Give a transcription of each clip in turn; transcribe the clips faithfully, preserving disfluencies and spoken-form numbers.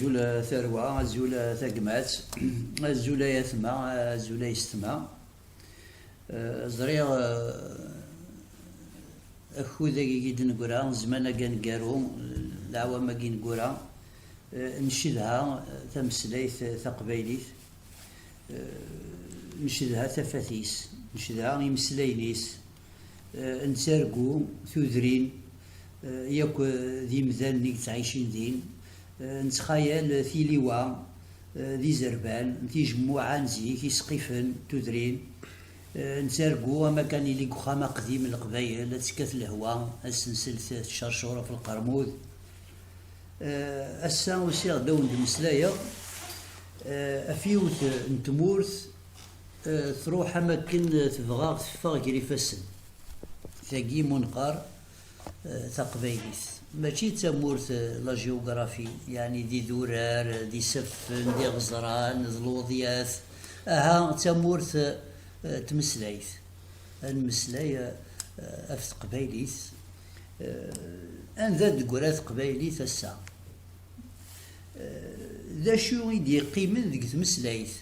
Azul a tarwa, azul a tagmat, azul a yatma, azul a yessetma. Eh, ẓriɣ, eh, akud-agi i d-neggra, zzman-agi aneggaru, leɛwam-agi ineggura, eh, ncedha, eh, tameslayt, eh, taqbaylit, eh, ncedha tafat-is, ncedha imeslayen-is, eh, nettargu tudrin, eh, yakk, eh, d imdanen i yettɛicin din, eh, nettxayal tiliwa, eh, d izerban, tijemmuɛa n zik, isqifen, tudrin, eh, nettargu amakan ili deg uxxam aqdim n Leqbayel, ad tekkat lehwa, ad sensel t-, tcercur ɣef lqermud. Eh, ass-a usiɣ-d ad wen-d-mmeslayeɣ, eh, ɣef yiwet n tmurt, eh, truḥ am akken tebɣa teffeɣ gar ifassen. Tagi mu neqqar, eh, taqbaylit. Mačči d tamurt, eh, la géographie, yeɛni d idurar, d isaffen, d iɣeẓran, d lweḍyat. Aha, d tamurt, eh, n tmeslayt. Ad nemmeslay, eh, ɣef teqbaylit. Eh, anda d-teggra teqbaylit ass-a? Eh, d acu i d-yeqqimen deg tmeslayt?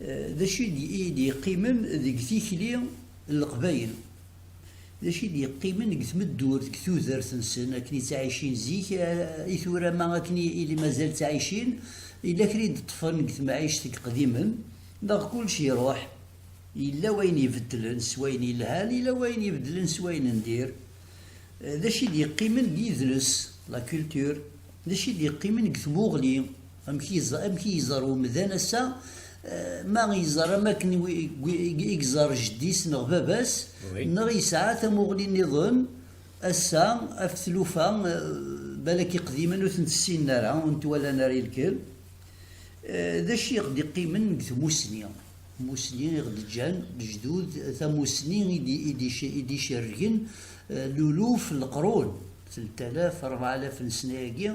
Eh, d acu i d-, i d-yeqqimen deg tikli n Leqbayel? D acu i d-yeqqimen deg tmeddurt, deg tudert-nsen, akken i ttɛicin zik, eh, i tura ma akken i, ili mazal ttɛicin, yella kra i d-ṭṭfen deg temɛict deg qdimen, neɣ kullec iruḥ? Yella wayen ibeddlen s wayen yelhan, yella wayen ibeddlen s wayen n dir. Eh, d acu i d-yeqqimen deg yidles, la culture? D acu i d-yeqqimen deg tmuɣli? Amek i yeẓ-, amek i yeẓer umdan ass-a? Eh, ma yeẓer am akken i, i, i, i yeẓer jeddi-s neɣ baba-s, Oui. Neɣ yesɛa tamuɣli nniḍen, ass-a, ɣef tlufa, eh, balak iqdimen ur tent-ssinen ara, ur tent-walan ara i lekkel. Eh, d acu i ɣ-d-iqqimen deg tmusni? Tmusni i ɣ-d-ǧǧan lejdud, tamusni i d-, i d-ic-, i d-icerrgen, eh, luluf n leqrun, telt alaf, rebɛa alaf n ssna-agi,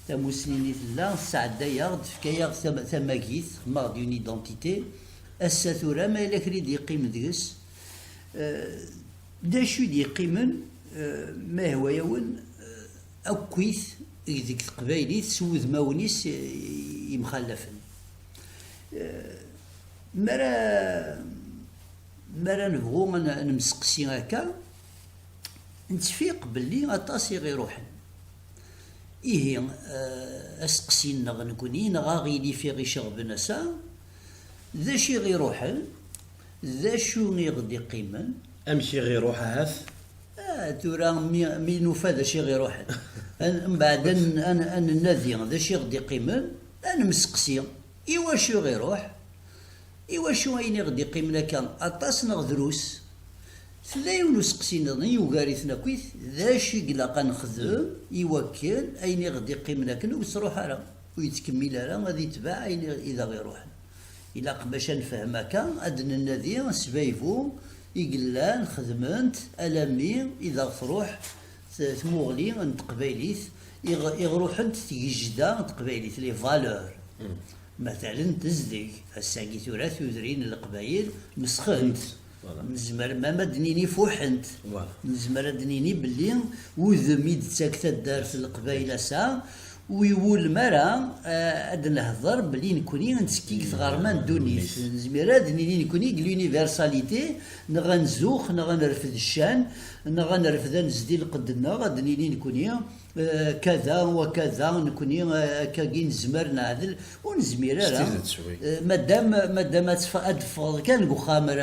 tamusni-nni tella, tesɛedda-yaɣ-d, tefka-yaɣ-d tam-, tamagit, txemmeɣ-d une identité. Ass-a tura, ma yella kra i d-yeqqimen deg-s, eh, d acu i d-yeqqimen, eh, ma yehwa-yawen, eh, akkit deg teqbaylit s wudmawen-is, eh, yemxallafen. Eh, mi ara, mi ara nebɣu ad n-, ad nemseqsi akka, nettfiq belli aṭas i ɣ-iruḥen. Ihi, eh, asteqsi-nneɣ nekni, neɣ aɣilif i ɣ-iceɣben ass-a, d acu i ɣ-iruḥen, d acu i ɣ-d-iqqimen? Amek i ɣ-iruḥ ahat? Ah, tura mi, mi nufa d acu i ɣ-iruḥen. An-, mbeɛd ad n-, ad n-, ad nennadi d acu i ɣ-d-iqqimen, ad nemseqsi i wacu i ɣ-iruḥ, i wacu ayen i ɣ-d-iqqimen akka aṭas neɣ drus? Tella yiwen useqsi nniḍen yugar-iten akkit, d acu i ilaq ad nexdem i wakken ayen i ɣ-d-iqqimen akken ur yettruḥ ara, ur yettkemmil ara ad itbeɛ ayen i, i d aɣ-iruḥen? Ilaq bac ad nefhem akka, ad d-nennadi sbaybu i yellan xedmen-t alammi i d aɣ-truḥ t-, tmuɣli n teqbaylit, i ɣ-, i ɣ-ruḥent tgejda n teqbaylit, les valeurs. Matalen tezdeg, ass-agi tura tudrin n leqbayel mesxent. Voilà. Nezmer ma, ma d-nini fuḥent. Voilà. Nezmer ad d-nini belli udem i d-tettak taddart n leqbayel ass-a, ur iwulem ara, eh, ad nehder belli nekni nettekki deg tɣerma n ddunit. Nezmer ad d-nini nekni deg l'universalité, neɣ ad nzux, neɣ ad nerfed ccan, neɣ ad nerfed ad nezdi lqedd-nneɣ, ad d-nini nekni, eh, kada wa kada, nekni, eh, akkagi nezmer neɛdel, ur nezmir ara. S tidet, oui. Eh, madam, madam ad tf-, ad d-teffɣeḍ kan deg uxxam ar,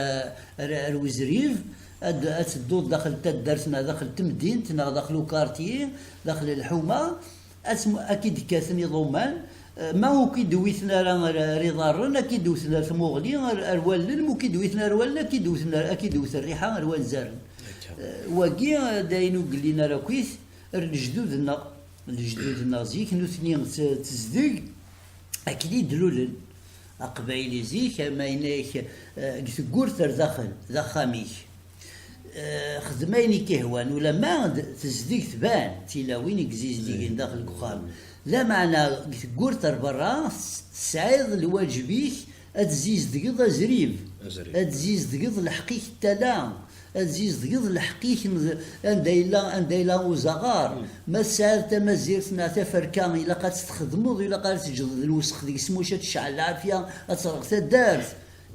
ar, ar wezrib, ad, ad tedduḍ daxel n taddart neɣ daxel n temdint neɣ daxel ukartyi, daxel n lḥuma, ad tm-, ad k-id-kkaten iḍumman, eh, ma ur k-id-witen ara ar, ar iḍarren, ad k-id-wten ar tmuɣli, ar, ar wallen, ma ur k-id-witen ar wallen, ad k-id-wten ar, ad k-id-wet rriḥa ar wanzaren. Akka. Eh, wagi, eh, d ayen ur yellin ara akkit, ar lejdud-nneɣ. Lejdud-nneɣ zik, nutni t-, tezdeg akken i d-lulen. Aqbayli zik, am ayen-ik, eh, deg teggurt ar daxel, d axxam-ik. Eh, xdem ayen i k-ihwan, ulamma d-, tezdeg tban, d tilawin i yezizdigen daxel deg uxxam. Lameɛna deg teggurt ar berra, tes-, tesɛiḍ lwaǧeb-ik ad tzizdgeḍ azrib. Azrib. Ad tzizdgeḍ lḥeqq-ik n tala. Ad zizdegeḍ lḥeqq-ik n-, anda yella, anda yella uzaɣar. Ma tesɛiḍ tamazirt neɣ taferka, ilaq ad tt-txedmeḍ, ilaq ad teǧǧeḍ d lwesq deg-s, muc ad tecɛel lɛafya, ad terɣ taddart.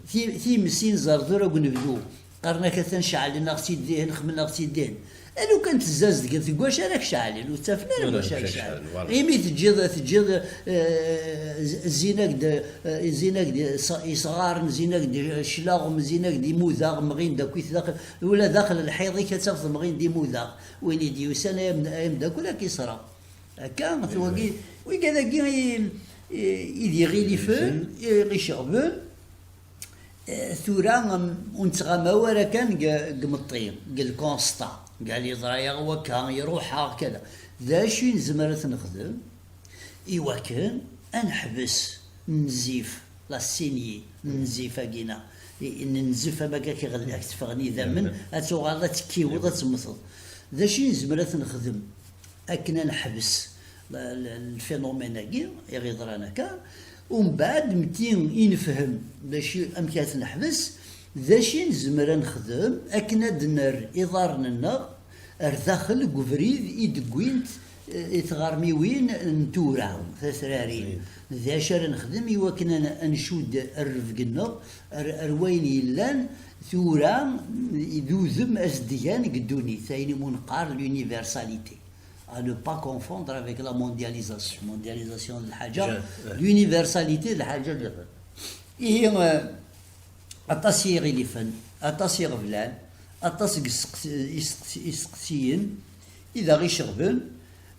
Ti-, times i nẓer tura deg unebdu. Qqaren-ak atan ceɛlen-aɣ-tt-id dihin, xemmen-aɣ-tt-id dihin. A lukan tezzazdegeḍ deg wacu ara k-ceɛlen, ur ttafen ara deg wacu ara k-ceɛlen. Imi teǧǧiḍ, teǧǧiḍ, eh, z-, zzin-ak-d, eh, zzin-ak-d is-, isɣaren, zzin-ak-d cclaɣem, zzin-ak-d imudaɣ, mɣin-d akkit daxel, ula daxel lḥiḍ-ik ad tafeḍ mɣin-d imudaɣ. Win i d-yusan ay amd-, ay amdakel ad k-iṣreɣ. Akka, wagi, wigad-agi i, i, i d iɣilifen, i ɣ-iceɣben. Eh, tura, mm, ur nettɣama ara kan deg, deg meṭṭi, deg lkonsṭa, deg yeḍra-yaɣ wakka, iruḥ-aɣ kada. D acu i nezmer ad t-nexdem i wakken ad neḥbes nnzif, la saignée, nnzif-agi-na, i, nnzif am akka k-iɣelli, ak-tteffɣen idammen, ad tuɣaleḍ ad tekkiweḍ, ad temmteḍ. D acu i nezmer ad t-nexdem akken ad neḥbes l-, l-, lfinumène-agi i ɣ-iḍran akka? Umbeɛd, mti i nefhem d acu, amek ara t-neḥbes, d acu i nezmer ad nexdem akken ad d-nerr iḍarren-nneɣ ar daxel deg ubrid i d-wwint, eh, i tɣermiwin n tura, tatrarin. D acu ara nexdem i wakken ad n-, ad ncudd rrebg-nneɣ ar, ar wayen yellan tura, d udem azedgan deg ddunit, ayen imu neqqar l'universalité. À ne pas confondre avec la mondialisation. Mondialisation d lḥaǧa, l'universalité d lḥaǧa nniḍen. Ihi, eh, aṭas i iɣilifen, aṭas i iɣeblan, aṭas n iseqs-, iseqs-, iseqsiyen i d aɣ-iceɣben,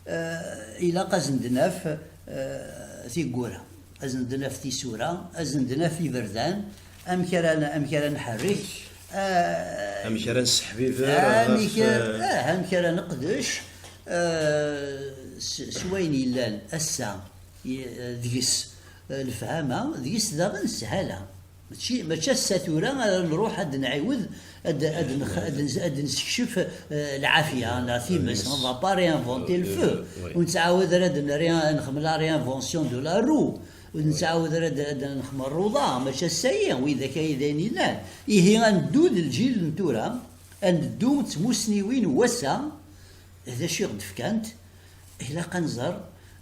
eh, ilaq ad sen-d-naf, eh, tiggura, ad sen-d-naf tisura, ad sen-d-naf iberdan, amek ara n-, amek ara nḥerrek, eh, amek ara nesseḥbiber ɣef, amek, eh, ah, amek ara neqdec, eh, s, s wayen yellan ass-a, i, eh, deg-s, eh, lefhama, deg-s daɣen sshala. Mačči, mačči ass-a tura ara nruḥ ad nɛiwed, ad, ad, nex-, ad, nes-, ad nessekcef, eh, lɛafya, neɣ times. On va pas réinventer le feu. Ur nettɛawad ara ad nri-, ad nexdem la réinvention de la roue. Ur nettɛawad ara ad, ad nexdem rruḍa, mačči ass-ayi, widak ay d ayen yellan. Ihi ad neddu d lǧil n tura, ad neddu d tmusniwin n wass-a, d acu i ɣ-d-fkant, ilaq ad nẓer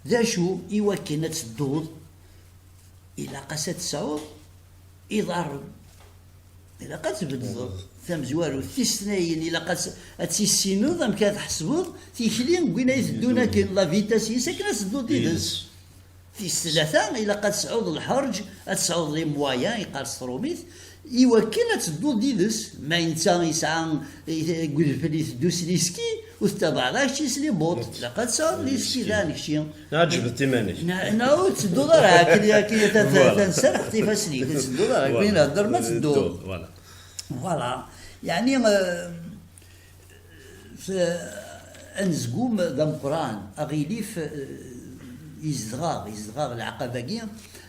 d acu i wakken ad tedduḍ, ilaq-as ad tesɛuḍ iḍarren. Ilaq ad tbeddleḍ tamezwarut. Tis tnayen, ilaq ad, ad tissineḍ amek ad tḥesbeḍ tikli n win ay teddun akken, la vitesse-is, akken ad tedduḍ yid-s. Tis tlata, ilaq ad tesɛuḍ lḥerǧ, ad tesɛuḍ les moyens, yeqqar s trumit, i wakken ad tedduḍ yid-s. Ma netta yesɛa, i-, deg udfel iteddu s liski, ur tettabaɛeḍ ara kečči s les bottes. Ilaq ad tesɛuḍ liski daɣen kečči. Neɣ ad tjebdeḍ iman-ik. Neɣ, neɣ ur tettedduḍ ara akken, akken ta-, ta-, tanserḥeḍ ifassen-ik, ur tettedduḍ ara. Voilà. Akken i nhedder ma tedduḍ. Voilà. Voilà. Yeɛni, eh, f-, anezgum d ameqqran, aɣilif, eh, yezdeɣ-aɣ, yezdeɣ-aɣ leɛqab-agi,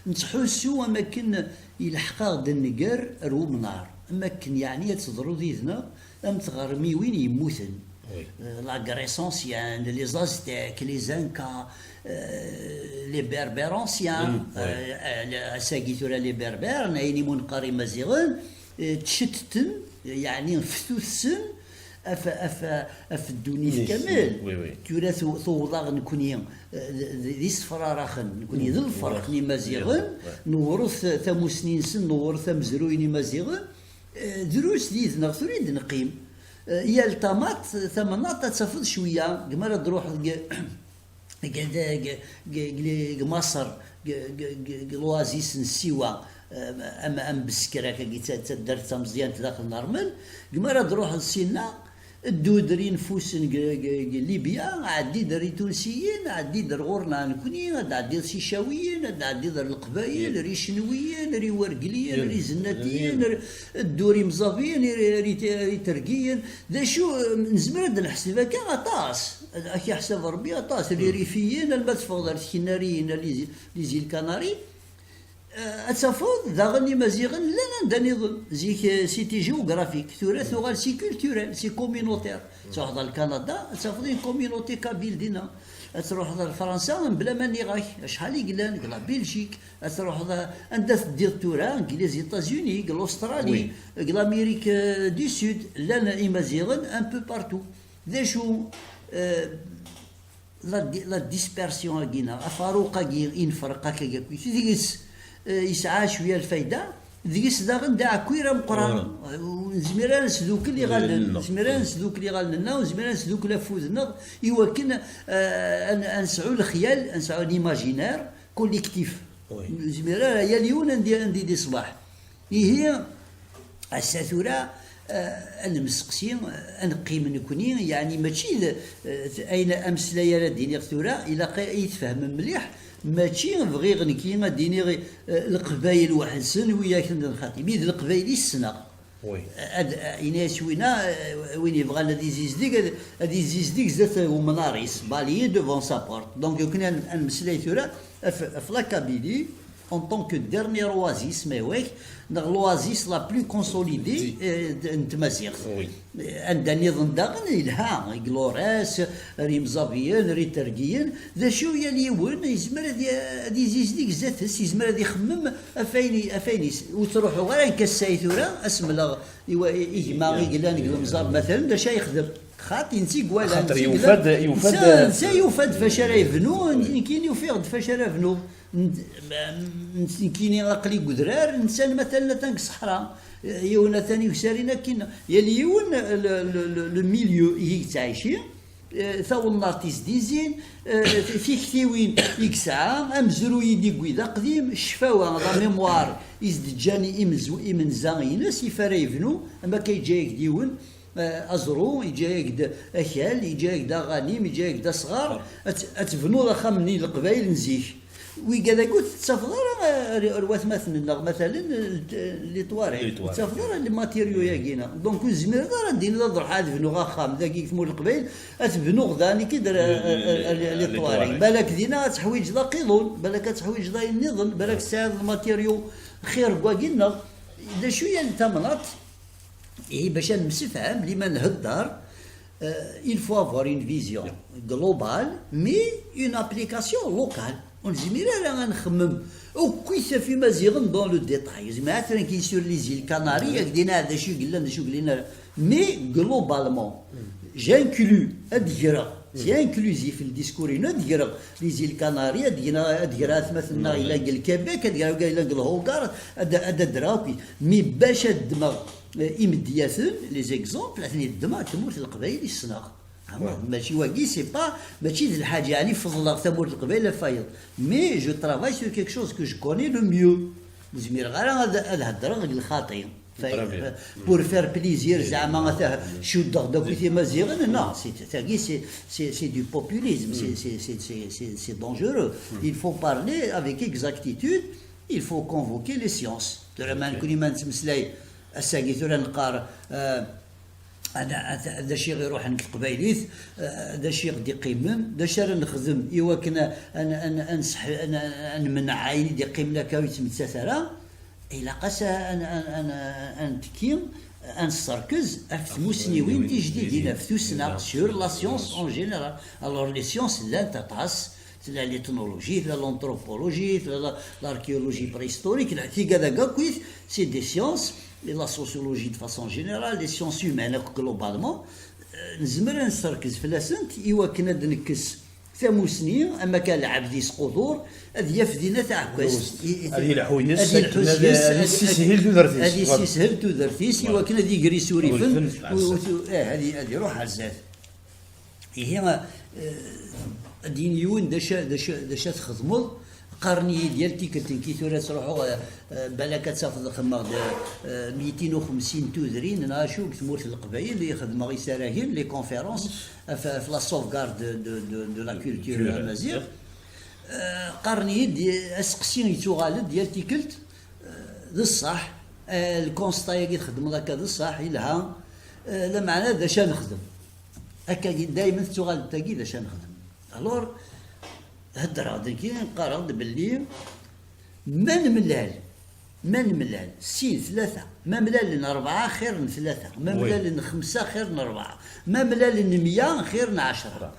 nettḥussu am akken ilḥeq-aɣ-d nnger ar umnar, am akken yeɛni ad teḍru did-neɣ am tɣermiwin yemmuten. Oui. Euh, la Grèce ancienne, les Aztèques, les Incas, euh, les Berbères anciens, mm, oui, euh, euh, le, ass-agi tura les Berbères, n ayen imu neqqar Imaziɣen, euh, ttcetteten, yeɛni ftutsen af, af, af ddunit kamel. Oui, oui. Tura tu-, tuweḍ-aɣ nekni, euh, d, d, d isefraraxen, nekni d lferq n Imaziɣen, newret tamusni-nsen, newret amezruy n Imaziɣen, euh, drus did-neɣ tura i d-neqqim. Eh, yal tamaṭ, tamnaṭ ad tafeḍ cwiya, deg mi ara d-ruḥeḍ deg, deg, deg, deg, deg, deg Maṣer, deg, deg, deg, deg l'oasis n Siwa, eh, am, am Beskra, kagi d ta-, taddart tameẓyant daxel n Rrmel, deg mi ara d-ruḥeḍ sinna, ddu-d ar infusen deg, deg, deg Libya, ɛeddi-d ar Itunsiyen, ɛeddi-d ar ɣur-neɣ nekni, ad d-ɛeddiḍ s Icawiyen, ad d-ɛeddiḍ ar Leqbayel, ar Icenwiyen, ar Iwergliyen, ar Izennatiyen, ar, ddu ar Imẓabiyen, ar, ar, ar Itergiyen. D acu, eh, nezmer ad d-neḥseb akka aṭas. Ad, ak-iḥsab Rebbi aṭas. Lirifiyen, alma teffɣeḍ ar Tkenariyin, ar les, les îles Canaries, eh, ad tafeḍ daɣen Imaziɣen llan anda niḍen. Zik, eh, c'était géographique. Tura tuɣal c'est culturel, c'est communautaire. Truḥeḍ ar Lkanada, ad tafeḍ une communauté kabyle dinna. Ad truḥeḍ ar Fransa mebla ma nniɣ-ak acḥal i yellan deg la Belgique, ad truḥeḍ a- anda teddiḍ tura, deg les États-Unis, deg l'Australie, deg l'Amérique euh, du Sud, llan imaziɣen un peu partout. D acu euh, la, di- la dispersion-agi neɣ afaruq-agi i nefreq akka akk, deg-s euh, yesɛa cwiya lfayda, deg-s daɣen d aɛkwir ameqqran. Ur nezmir ara nesdukel iɣallen, nezmir ara nesdukel iɣallen-nneɣ, nezmir ara nesdukel afud-nneɣ i wakken euh, ad ad nesɛu lexyal, ad nesɛu l'imaginaire collectif. Nezmir ara yal yiwen anda anda i d-iṣbeḥ. Ihi ass-a tura euh, ad nemseqsi, euh, ad neqqim nekni, yeɛni mačči d euh, ayen ameslay ara d-iniɣ tura, ilaq ad yi-tfehmem mliḥ, mačči bɣiɣ nekki ad d-iniɣ euh, Leqbayel weḥd-sen wiyak n lxaṭi, mi d Leqbayel i ssneɣ. Ad, ini-as winna, euh, win yebɣan ad izizdeg, ad, ad izizdeg zdat umnar-is, balayer devant sa porte. Donc, akken ad, ad nmeslay tura ɣef, ɣef la Kabylie en tant que dernière oasis, ma yewwak, neɣ l'oasis la plus consolidée euh, de- n tmaziɣt. Anda nniḍen daɣen yelha, deg Lorès, ar Yimẓabiyen, ar Itergiyen, d acu yal yiwen yezmer ad y- ad izizdeg zdat-s, yezmer ad ixemmem ɣef wayen i- ɣef wayen is- ur ttruḥuɣ ara nekk ass-a i tura, ad s-mleɣ i wa- i gma i yellan deg lemẓar, matalan, d acu ay yexdem. Xaṭi, netta i iwalan, netta i yellan, netta yufa-d f acu ara yebnu, nekkini ufiɣ-d f acu ara bnuɣ. Nekkini aql-i deg udrar, netta matalan atan deg ṣṣeḥra, yiwen atan i usarin akkin. Yal yiwen le, le, le, le milieu i yettɛici, eh, tawennaḍt i s-d-izzin, eh, tiktiwin i yesɛa, amezruy i d-iwwi d aqdim, ccfawa, la mémoire, i s-d-ǧǧan imenz- imenza-ines, ifa ara yebnu, am akka yeǧǧa-yak-d yiwen, eh, aẓru, yeǧǧa-yak-d akal, yeǧǧa-yak-d aɣanim, yeǧǧa-yak-d asɣar, ad t- ad tebnuḍ axxam-nni n Leqbayel n zik. Wigad-agi ur tettafeḍ ara ar, ar watmaten-nneɣ, matalan, l- les toilettes. Ur tettafeḍ ara les matériaux-agi-na. Donc ur tezmireḍ ara ad d-tiniḍ ad ruḥeɣ ad bnuɣ axxam dagi deg tmurt n Leqbayel, ad t-bnuɣ da nekk d ar- ar- ar- ar les toilettes. Balak dinna ad teḥwiǧeḍ aqiḍun, balak ad teḥwiǧeḍ ayen nniḍen, balak tesɛiḍ matériaux xir n wagi-nneɣ. D acu yal tamnaḍt? Ihi bac ad nemsefham, liman nhedder, euh, il faut avoir une vision globale, mais une application locale. Ur nezmir ara ad nxemmem akkit ɣef Imaziɣen dans le détail. Ur nezmir ara ad tranquille sur les îles Canaries, ad d-iniɣ d acu i yellan, d acu ur yelli ara. Mais globalement, j'inclus, ad d-greɣ, c'est inclusif le discours-inu, ad d-greɣ les îles Canaries, ad d-greɣ, ad d-greɣ atmaten-nneɣ yellan deg Québec, ad d-greɣ yellan deg Lhugard, ad ad d-greɣ akkit. Mais bac ad ddmeɣ euh, imedyaten, les exemples, ad ten-id-ddmeɣ deg tmurt n Leqbayel i ssneɣ. Mačči wagi, c'est pas, mačči d lḥaǧa, yeɛni feḍleɣ tamurt n Leqbayel ɣef wayeḍ. Mais je travaille sur quelque chose que je connais le mieux. Ur zmireɣ ara ad, ad heddreɣ deg lxaṭi. Fa- Très bien. Pour faire plaisir, zeɛma ad cuddeɣ-d akk Imaziɣen, non, c'est, tagi, c'est, c'est, c'est du populisme, c'est, c'est, c'est, c'est, c'est, c'est dangereux. Il faut parler avec exactitude, il faut convoquer les sciences. Tura ma nekkni ma nettmeslay, ass-agi tura neqqar, euh, ana- at- d acu i ɣ-iruḥen deg teqbaylit, euh, d acu i ɣ-d-iqqimen, d acu ara nexdem i wakken a- a- a- a- a- nseḥ- a- a- a nemneɛ ayen i d-iqqimen akka ur yettmettat ara, ilaq-as a- a- a- a- a- a nettekki, a nesserkez ɣef tmussniwin tijdidin, ɣef tussna, sur la science en général. Alors les sciences llant aṭas, tella l'ethnologie, tella l'anthropologie, tella la- l'archéologie préhistorique, la- tigad-agi akkit, c'est des sciences, et la sociologie de façon générale, les sciences humaines akk globalement, euh, nezmer ad nesserkez fell-asent i wakken ad d-nekkes tamussni, am akka lɛebd yesqudur, ad yaf dinna taɛekkazt. I- i- Ad yelḥu yes-s ad yelḥu akken ad yes-s, ad ad yessishil tudert-is. Ad yessishil tudert-is, i wakken ad iger isurifen. Isurifen, u- u- eh, ad i- ad iruḥ ar zdat. Ihi, eh, ad d-yini yiwen d acu, d acu, d acu ad txedmeḍ? Qqaren-iyi-d yal tikkelt nekki tura ttruḥuɣ, eh, eh, balak ad tafeḍ xedmeɣ-d, eh, mitin u xemsin tudrin, neɣ acu, deg tmurt n Leqbayel i xedmeɣ isaragen, les conférences, ɣef, ɣef la sauvegarde de, de, de, de la culture amaziɣ. Eh, qqaren-iyi-d, aseqsi yettuɣal-d yal tikkelt, eh, d ṣṣeḥ, eh, le constat-agi txedmeḍ akka d ṣṣeḥ, yelha, eh, lameɛna d acu ad nexdem? Akka daymen tettuɣal-d tagi d acu ad nexdem. Alors, heddreɣ-d nekki, qqareɣ-d belli ma nemlal Ma nemlal sin, tlata, ma mlalen rebɛa xir n tlata, ma mlalen xemsa xir n rebɛa, ma mlalen mya xir n ɛecra.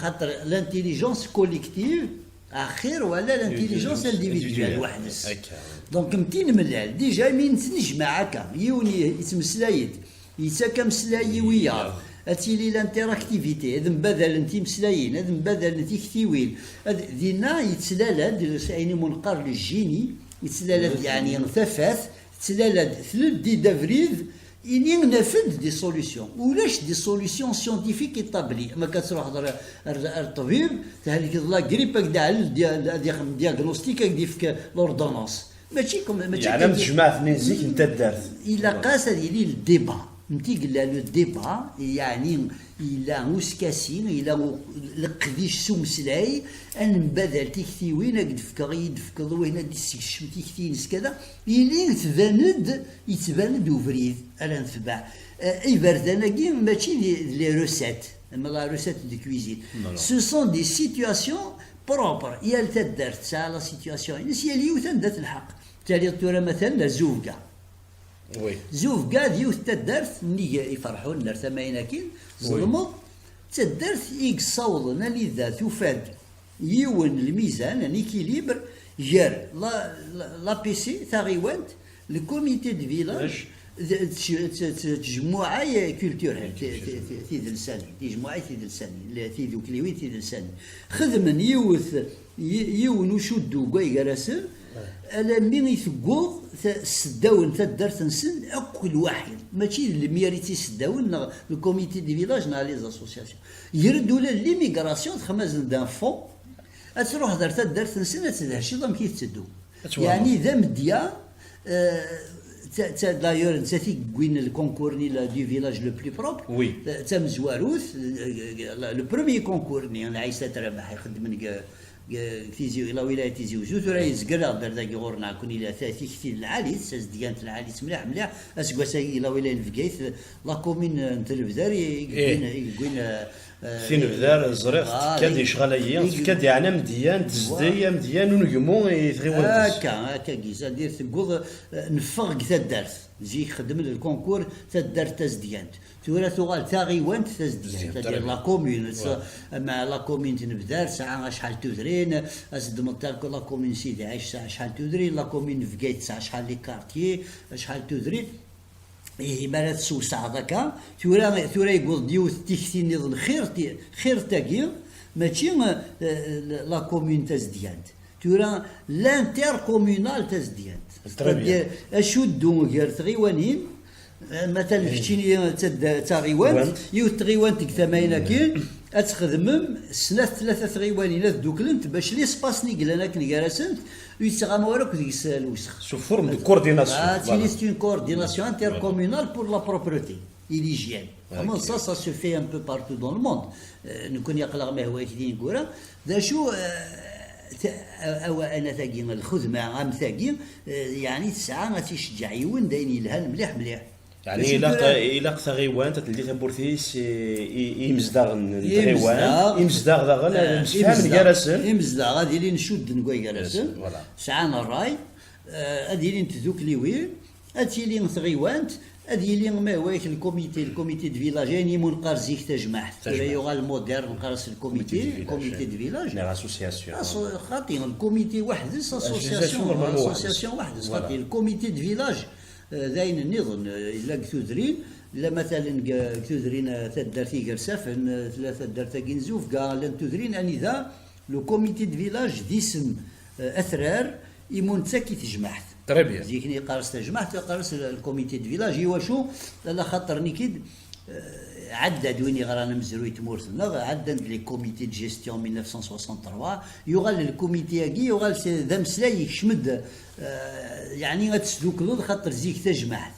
Xaṭer l'intelligence collective axir wala l'intelligence individuelle weḥd-s. Donc mti nemlal, déjà mi nettnejmaɛ akka, yiwen yettmeslay-d, yettak ameslay i wiyaḍ, ad tili l'interactivité, ad mbadalen timeslayin, ad mbadalen tiktiwin, ad, dinna yettlala-d ayen i mu neqqar le génie, yettlala-d yeɛni tafat, tettlala-d, tleddi-d abrid, ini naf-d des solutions. Ulac des solutions scientifiques établies. Ma ka truḥeḍ ar, ar, ar ṭṭbib, thelkeḍ la grippe, ad k-d-iɛlel dia-, ad ixdem diagnostic, ad k-d-ifk l'ordonnance. Mačči comme, mačči yeɛlam tejmaɛt-nni n zik n taddart. Ilaq-as ad yili le débat. Nti yella le débat, yeɛni yella uskasi, yella u-, leqdic s umeslay, ad nembadal tiktiwin, ad k-d-fkeɣ, iyi-d-tefkeḍ, wihin ad d-issekcem tikti-ines kada, ili tban-d, yettban-d ubrid ara netbeɛ. Eh, iberdan-agi mačči d, d les recettes, ama la recette de cuisine. Ce sont des situations propres. Yal taddart tesɛa la situation-ines, yal yiwet anda telḥeq. Taliḍ tura matalan ar Zuvga. Zuvga d yiwet n taddart nnig Iferḥunen ar tama-in akkin, ẓelmeḍ, d taddart i yessawḍen anida tufa-d yiwen lmizan, un équilibre, gar la, la, l'A P C, taɣiwant, le comité de village, d, d, d, d, tjemmuɛay culturel, ti-, ti-, ti-, tidelsanin, tijemmuɛay tidelsanin, le-, tidukliwin tidelsanin. Xedmen yiwet, yi-, yiwen ucuddu deg way gar-asen, alammi i tewweḍ ta-, sseddawen taddart-nsen akk lwaḥid. Mačči d lemyar i tt-isseddawen, neɣ le comité de village, neɣ les associations. Ger-d ula l'immigration, txemmazen d'un fonds, ad truḥeḍ ar taddart-nsen, ad tedheciḍ amek i tetteddu. Yeɛni d amedya, eh, ta-, ta-, d'ailleurs, nettat i yewwin le concours-nni la, du village le plus propre. Ta-, tamezwarut, eh, le premier concours-nni, Ɛisa Trabaḥ, ixeddmen deg, deg Tizi, la wilaya Tizi Uzzu, tura yezger-aɣ-d ar dagi ɣur-neɣ, nekkni la ta-, tikti n lɛali, tazedyant n lɛali mliḥ, mliḥ. Aseggas-agi, la wilaya n Bgayet, la commune n Telbdar i, i yewwin, i yewwin, eh, Tinebdar, ẓriɣ, ah, tekka-d i ccɣel-agi, i, tekka-d yeɛni amedya n tezdeg, amedya n unegmu i tɣiwant-is. Akka, akka, c'est-à-dire tewweḍ, eh, neffeɣ deg taddart. Zik xedmen lkunkur taddart tazedyant. Tura tuɣal taɣiwant tazedyant, c'est-à-dire la commune, ma la commune Tenebdar tesɛa acḥal n tudrin, ad s-ddmeḍ la commune Sidi Ɛic tesɛa acḥal n tudrin, la commune Bgayet tesɛa acḥal les quartiers, acḥal n tudrin. Ihi, mi ara tessewsaɛeḍ akka, tura, tura yewweḍ-d yiwet tikti nniḍen xir ti-, xir tagi, mačči, eh, la commune tazedyant. Tura, l'intercommunale tazedyant. C'est-à-dire, acuddu gar tɣiwanin, eh, matalan keččini d tad-, d taɣiwant, yiwet tɣiwant deg tama-agi, ad txedmem snat, tlata tɣiwanin ad dduklent bac l'espace-nni yellan akken gar-asent, ur yettɣama ara akk deg-s lwesx. Sous forme de coordination. Ah, voilà. C'est une coordination intercommunale pour la propreté et l'hygiène. Vraiment, ça, ça se fait un peu partout dans le monde. Euh, nekkni aql-aɣ mahwa-k d ineggura. D acu, euh, ta-, a-, awa-, anat-agi, lxedma am tagi, euh, yeɛni tesɛa ad tt-iceggeɛ yiwen d ayen yelhan mliḥ, mliḥ. Yeɛni ilaq, ilaq taɣiwant ad teldi tawwurt-is i, i, i yimezdaɣ n tɣiwant. Imezdaɣ daɣen ad msefhamen gar-asen. Imezdaɣ ad ilin cudden deg way gar-asen. Voilà. Sɛan ṛṛay, eh, ad ilin tdukliwin, ad tili tɣiwant, ad yili ma yewwa-yak le comité, le comité de village, ayen i mu neqqar zik tajmaɛt. Tura yuɣal moderne, neqqar-as le comité, comité de village. Neɣ association. Xaṭi, le comité weḥd-s, association, association weḥd-s, xaṭi, le comité de village. Eh, d ayen nniḍen, eh, yella deg tudrin, yella matalan deg, deg tudrin, eh, taddart Igersafen, eh, tella taddart-agi n Zufga, llant tudrin anida le comité de village d isem, eh, atrar, i mu nettak i tejmaɛt. Très bien. Zik-nni yeqqar-as tajmaɛt, yeqqar-as le, le comité de village, i wacu? Ala xaṭer nekk-id, eh, ɛedda-d win yeɣran amezruy n tmurt-nneɣ, ɛeddan-d les comités de gestion mille neuf cent soixante-trois, yuɣal le comité-agi, yuɣal s-, d ameslay, yekcem-d, eh, yeɛni ad tesdukleḍ, xaṭer zik tajmaɛt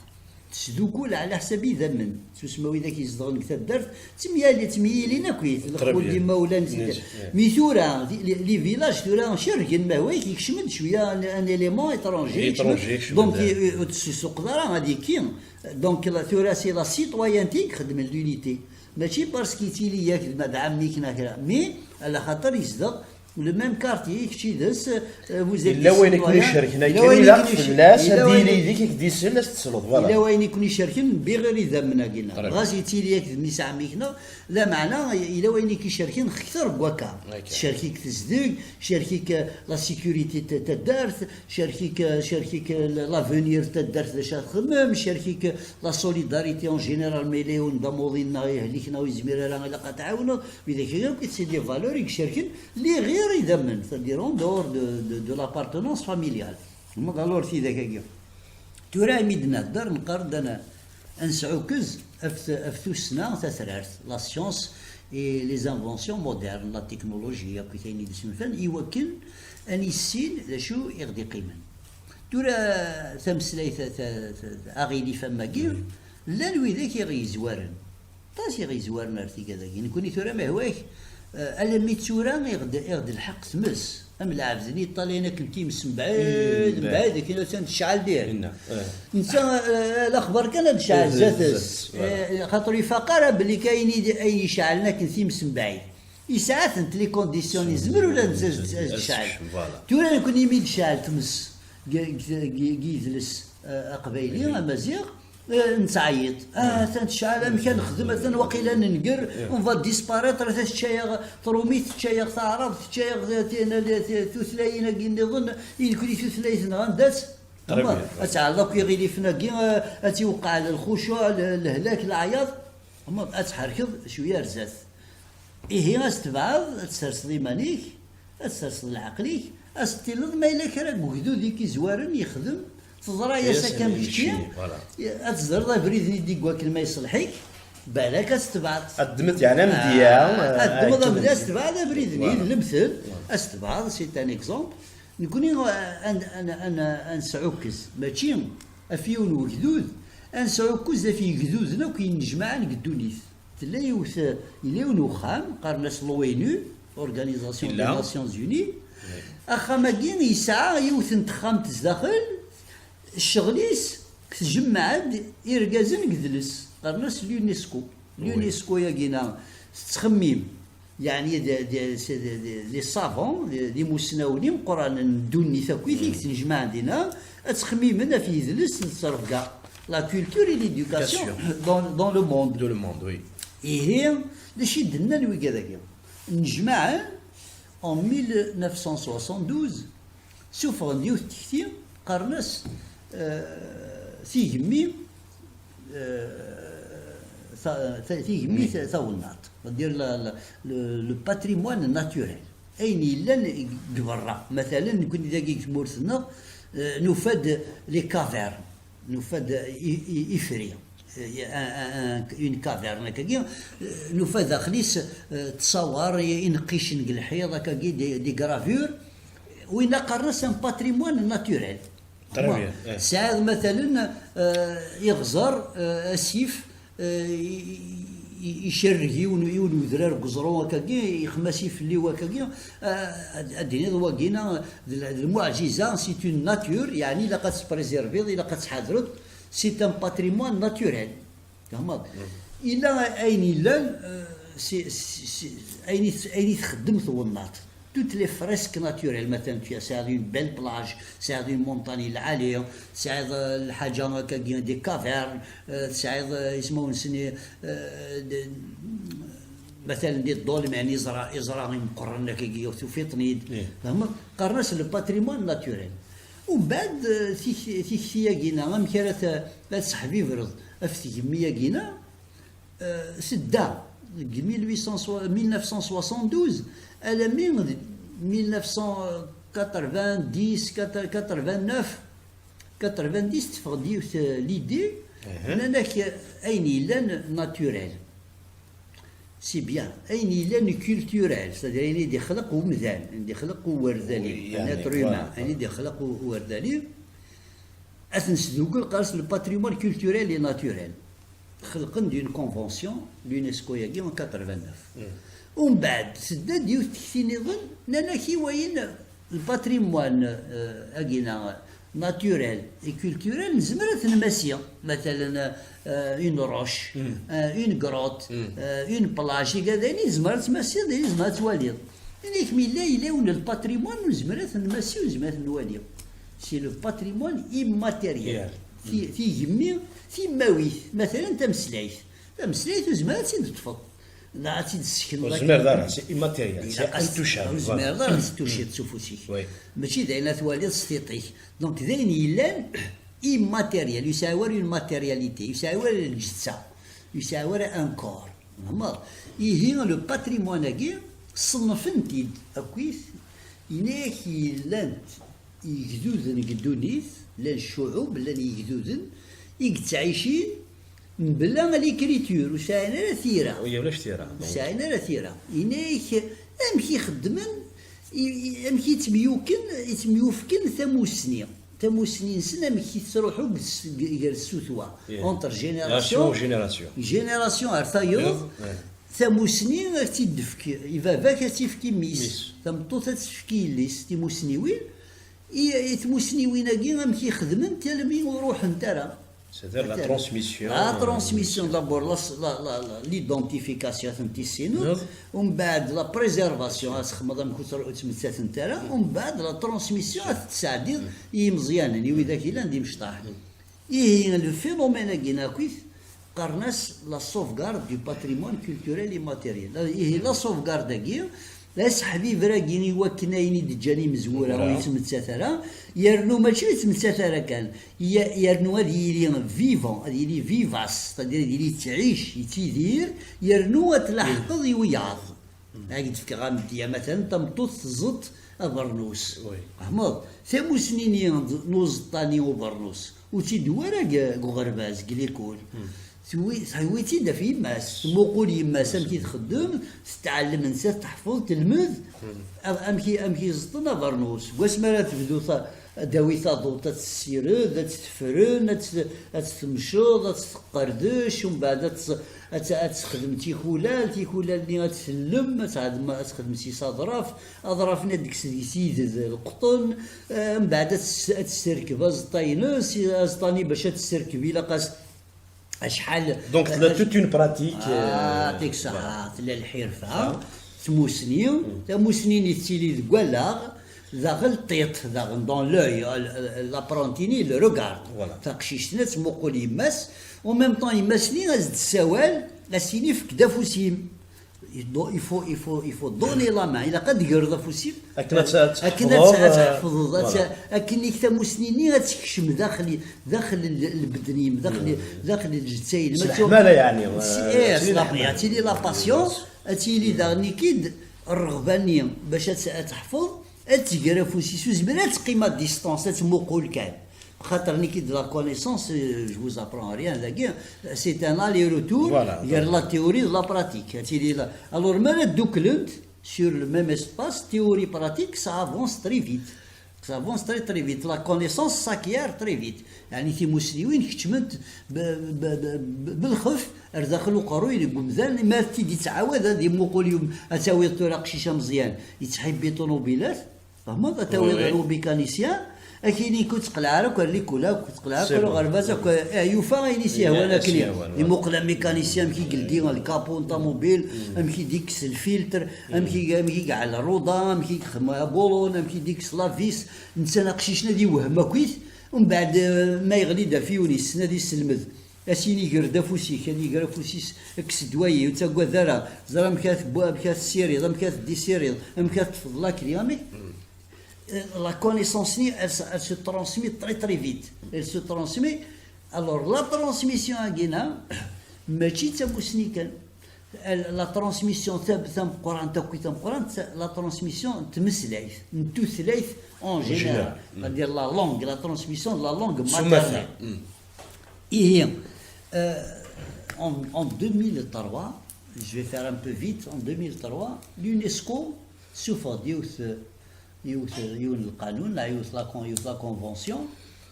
tesdukul ɛla ḥsab idammen. Susma widak izedɣen deg taddart, ttemyali-, ttemyilin akkit, leqbul d imawlan. Mi tura, di-, les, les villages tura cergen, ma hwayk, yekcem-d cwiya un, un élément étranger, yekcem-d. Donc, i-, ur tessusuqeḍ ara ad yekki. Donc, la, tura, c'est la citoyenneté i ixedmen l'unité. Mačči parce que yettili yak d ma d ɛemmi-k neɣ kra, mais ala xaṭer yezdeɣ Le même quartier, kečč yid-s, euh, vous êtes Yella des wayen i ken-icerken citoyens. akken Yella wayen i ilaq ken-ic- fell-as yella ad wayen- yili yid-k, ad k-d-isel, ad s-tesleḍ, voilà. Yella wayen i ken-icerken, mbiɣ ɣer idammen-agi-nneɣ. Très bien. Ɣas yettili-ak d mmi-s n ɛemmi-k-nneɣ, lameɛna yella wayen i k-icerken kter n wakka. Akka. Tcerk-ik tezdeg, tcerk-ik, euh, la sécurité n taddart, tcerk-ik, euh, tcerk-ik, euh, l'avenir n taddart d acu ara txemmem, tcerk-ik, euh, la solidarité en général, ma yella yiwen d amuḍin neɣ yehlek neɣ ur yezmir ara, ilaq ad t-tɛawneḍ. Widak akk, c'est des valeurs i icerken li ɣir idammen, c'est-à-dire en dehors de, de, de l'appartenance familiale. Meḍ alors tidak-agi. Tura imi d-nhedder, neqqar-d ad n-, ad nesɛukkez ɣef t-, ɣef tussna tatrart, la science et les inventions modernes, la technologie, akkit ayen i d-isunfan, i wakken ad nissin d acu i ɣ-d-iqqimen. Tura tameslayt, ta-, ta-, ta-, aɣilif am wagi, llan widak i ɣ-yezwaren. Aṭas i ɣ-yezwaren ar tigad-agi. Nekkni tura mahwak, eh, alammi d tura i ɣ-d, i ɣ-d-lḥeq tmes. Am lɛebd-nni yeṭṭalayen akken times mebɛid, mebɛid, akken atan tecɛel diɣ. Netta, eh, laxbar kan ad tecɛel zdat-s. Eh, xaṭer ifaq ara belli ayen i d, ayen iceɛlen akken times mebɛid. Yesɛa-tent les conditions, yezmer ula d, d, d, ad tecɛel. Tura nekkni mi d-tecɛel tmes, g, g, g, g yidles, eh, aqbayli, amaziɣ, Eh, nettɛeyyiḍ. Ah, atan tecɛel, amek ad nexdem? Atan waqila nenger, on va disparaître, atan tečča-yaɣ trumit, tečča-yaɣ taɛrabt, tečča-yaɣ t-, t-, t-, tutlayin-agi nniḍen, i nekkni tutlayt-nneɣ anda-tt? Ad tɛelleḍ akk iɣilifen-agi, eh, ad tt-iweqqeɛ lxucuɛ, le-, lehlak, leɛyaḍ. Ad tḥerkeḍ cwiya ar zdat. Ihi, ad s-tebɛeḍ, ad tserseḍ iman-ik, ad tserseḍ lɛeql-ik, ad s-tiliḍ ma yella kra n ugdud i k-izwaren yexdem, teẓra-yas akka am kečči, ad teẓreḍ abrid-nni d-igwakken ma yeṣleḥ-ik, balak ad s-tebɛeḍ. Ad ddmeḍ, yeɛni, amedya, ad ddmeḍ amedya, ad s-tebɛeḍ abrid-nni, d lemtel, ad s-tebɛeḍ, c'est un exemple. Nekkni, eh, ad, ad, ad, ad nesɛukkez, mačči ɣef yiwen wegdud, ad nesɛukkez ɣef yegduden akk yennejmaɛen deg ddunit. Tella yiwet, yella yiwen uxxam, qqaren-as l'O N U, Organisation des Nations Unies. Axxam-agi yesɛa yiwet n texxamt zdaxel, ccɣel-is tjemmeɛ-d irgazen n yidles, qqaren-as l'UNESCO. L'UNESCO-yagi-na tettxemmim, yeɛni d, d, d, d, les savants, d, d imussnawen imeqqranen n ddunit akkit i yettnejmaɛen dinna, ad ttxemmimen ɣef yidles d ttrebga, la culture et l'éducation dans, dans le monde. De le monde, oui. Ihi, d acu i d-nnan wigad-agi? Nnejmaɛen en mille neuf cent soixante-douze, suffɣen-d yiwet tekti, qqaren-as, eh, tigemmi, eh, ta-, ta-, tigemmi ta-, tawennaṭ, c'est-à-dire la, la, le, le patrimoine naturel. Ayen yellan deg berra. Matalen, nekkni dagi deg tmurt-nneɣ, eh, nufa-d les cavernes. Nufa-d i-, i-, ifri. Eh, un, un, un, une caverne, akkagi, eh, nufa daxel-is, eh, ttṣawar, i-, ineqqicen deg lḥiḍ, akkagi, des, des gravures. Winna qqaren-as un patrimoine naturel. Très bien, eh. Tesɛiḍ, matalen, eh, iɣzer, eh, asif, eh, i-, i-, i-, icerreg yiwen, yiwen udrar deg uẓru, akkagi, ixmas ifelli, akkagi, eh, ad, ad d-tiniḍ wagina d l-, d lmuɛjiza, c'est une nature, yeɛni ilaq ad tt-préserviḍ, ilaq ad tt-tḥadreḍ, c'est un patrimoine naturel. Tfehmeḍ? Illa ayen yellan, eh, si, si, si, ayen i t-, ayen i txeddem twennaḍt. Toutes les fresques naturelles, matalen, tu as, tesɛiḍ une belle plage, tesɛiḍ une montagne lɛali, tesɛiḍ, eh, lḥaǧa akkagi, des cavernes, eh, tesɛiḍ, eh, ismawen-nsen, eh, d-, matalen, des dolmens, iẓra, iẓra imeqqren akkagi, tufiḍ-ten-id. Tfehmeḍ? Qqaren-as le patrimoine naturel. Umbeɛd, eh, tik-, tikti-yagi-na, amek ara t-, ad tseḥbibreḍ ɣef tgemmi-yagi-na, eh, tedda deg mille huit cent, mille neuf cent soixante-douze, alammi d mille neuf cent quatre-vingt-dix, quatre-vingt-neuf, quatre-vingt-dix, teffeɣ-d yiwet, eh, l'idée, nnan-ak, eh, ayen yellan naturel. C'est bien, ayen yellan culturel, c'est-à-dire ayen i d-ixleq umdan, ayen i d-ixleq uwerdali, un être humain, ayen i d-ixleq u-, uwerdali, ad t-nesdukkel, qqaren-as le patrimoine culturel et naturel. Xelqen-d une convention, l'UNESCO-yagi, en quatre-vingt-neuf. Umbeɛd, tedda-d yiwet tekti niḍen, nnan-ak i wayen le patrimoine, euh, agina, naturel et culturel, nezmer ad t-nmasi. Matalen, euh, une roche, euh, une grotte, euh, une plage, tigad-ayi nezmer ad t-nmasi, nezmer ad t-nwali. Inek mi yella yella yiwen n patrimoine ur nezmer ad t-nmasi, ur nezmer ad t-nwali. C'est le patrimoine immatériel. Ti- tigemmi timawit, matalen tameslayt. Tameslayt ur nezmer ad tt-id-teṭṭfeḍ neɣ ad tt-id-tessekneḍ. Ur tezmireḍ ara, c'est immatériel, c'est intouchable. Ur tezmireḍ ara ad tt-tuciḍ s ufus-ik. Mačči d ayen ad twaliḍ s tiṭ-ik. Donc d ayen yellan immatériel, ur yesɛi ara une matérialité, ur yesɛi ara lǧetta, ur yesɛi ara un corps. Tfehmeḍ? Ihi le patrimoine-agi ṣennfen-t-id akkit, inek yellan igduden deg ddunit, llan ccuɛub, llan igduden i yettɛicin mebla l'écriture, ur sɛin ara tira. Ulac tira. Ur sɛin ara tira. Inek amek i xeddmen, i- i- amek i ttemyuken, i ttemyufken tamusni. Tamusni-nsen amek i tettruḥu deg s- g- gar tsutwa, entre génération, génération ar tayeḍ. Tamusni ad tt-id-tefk i baba-k, ad tt-ifk i mmi-s. Tameṭṭut ad tt-tefk i yelli-s. Timusniwin, i, i tmusniwin-agi amek i xedment almi ur ruḥent ara. C'est-à-dire la transmission. La transmission, d'abord la, la, la, la- l'identification ad tent-tissineḍ, umbeɛd la préservation, ad txedmeḍ amek ur ttru- ur ttmettatent ara, umbeɛd la transmission ad tt-tesɛeddiḍ i yimeẓyanen, i widak yellan d imecṭaḥ. Ihi le phénomène-agi akkit qqaren-as la sauvegarde du patrimoine culturel immatériel. Ihi la sauvegarde-agi d aseḥbiber-agi i wakken ayen i d-ǧǧan imezwura ur yettmettat ara, yernu mačči ur yettmettat ara kan, yernu ad yili vivant, ad yili vivace, c'est-à-dire ad yili yettɛic, yettidir, yernu ad t-tlaḥqeḍ i wiyaḍ. Ad k-d-fkeɣ amedya, matalan tameṭṭut teẓẓeṭ abernus. Tfehmeḍ? Tamusni-nni n uẓeṭṭa-nni ubernus ur tt-id-tewwi ara deg uɣerbaz, deg likul. Tewwi-tt-id ɣef yemma-s, tmuqul yemma-s amek i txeddem, tettɛellem nettat, teḥfeḍ, telmed amek i, amek i ẓeṭṭen abernus. Seg wasmi ara tebdu ad d-tawi taḍuṭ, ad tt-tessired, ad tt-tefren, ad tt-temceḍ, ad tt-teqqerdec, umbeɛd ad tt- ad tt- ad tt-texdem tikulal, tikulal-nni ad tt-tellem, ad tt- ad texdem s yisaḍraf, aḍraf-nni ad d-tekkes deg-s ided, lqeṭṭen, mbeɛd ad tesserkeb aẓeṭṭa-ines, aẓeṭṭa-nni bac ad tesserkeb ilaq-as acḥal. Donc tella toute une pratique. Yeɛṭik ṣṣeḥḥa, tella lḥirfa, tmusni, tamusni-nni tettili deg wallaɣ, daɣen tiṭ, daɣen dans l'œil, l'apprenti-nni il regarde. Taqcict-nni ad tmuqul yemma-s, en même temps yemma-s-nni ad s-d-tessawal, ad s-tini efk-d afus-im. Il faut, il faut, il faut donner la main. Ilaq ad d-tegreḍ afus-im akken ad tḥefḍeḍ, akken i tamusni-nni ad tekcem daxel, daxel n lbedn-im, daxel, daxel n lǧetta-im. S leḥmala yeɛni. S la, ad tili la passion, ad tili daɣen-ik-id rreɣba-nni bac ad teḥfeḍ, ad tenger afus-is, ur tezmir ad teqqim à distance, ad tmuqul kan. Xaṭer nekk d la connaissance, je vous apprends rien dagi, c'est un aller-retour gar la théorie et la pratique. Alors mi ara dduklent sur le même espace, théorie, pratique, ça avance très vite. Ça avance très très vite. La connaissance s'acquiert très vite. Yeɛni timusniwin keččment belxef ar daxel uqerruy deg umdan, ma ad t-id-ittɛawad ad imuqul yum, ad tawiḍ tura aqcic ameẓyan yettḥibbi ṭunubilat, tfehmeḍ, ad tawiḍ ar umikanisyan, ad k-yini ur ttqelleɛ ara akk ar likul akk, ur ttqelleɛ ara akk ar uɣerbaz akk, eh, yufa ayen i s-yehwan akken imuqel amikanisyan amek i yeldi lkapu n ṭamubil, amek i d-ikkes lfiltre, amek i, amek i iɛell rruḍa, amek i yexdem abulun, amek i d-ikkes la vis, netta aqcic-nni ad iwhem akk-it, umbeɛd, eh, ma yeɣli-d ɣef yiwen yessen ad iselmed. Ad s-yini ger-d afus-ik, ad iger afus-is, kkes-d wayi, ur ttaggad ara, ẓer amek ara tewwi, amek ara tessiriḍ, amek ara teddissiriḍ, amek ara teṭṭfeḍ lakli, amek. Euh, la connaissance-nni, elle, se- elle se transmet très très vite. Elle se transmet. Alors la transmission-agi-nni, mačči d tamusni kan. La transmission tameqqrant akk i tameqqrant, la transmission n tmeslayt, n tutlayt en général, c'est-à-dire la langue, la transmission de la langue maternelle. Ihi, euh, en, en deux mille trois, je vais faire un peu vite, en deux mille trois, l'UNESCO ssuffeɣ-d yiwet, yiwet, yiwen lqanun, yiwet la con- yiwet la convention,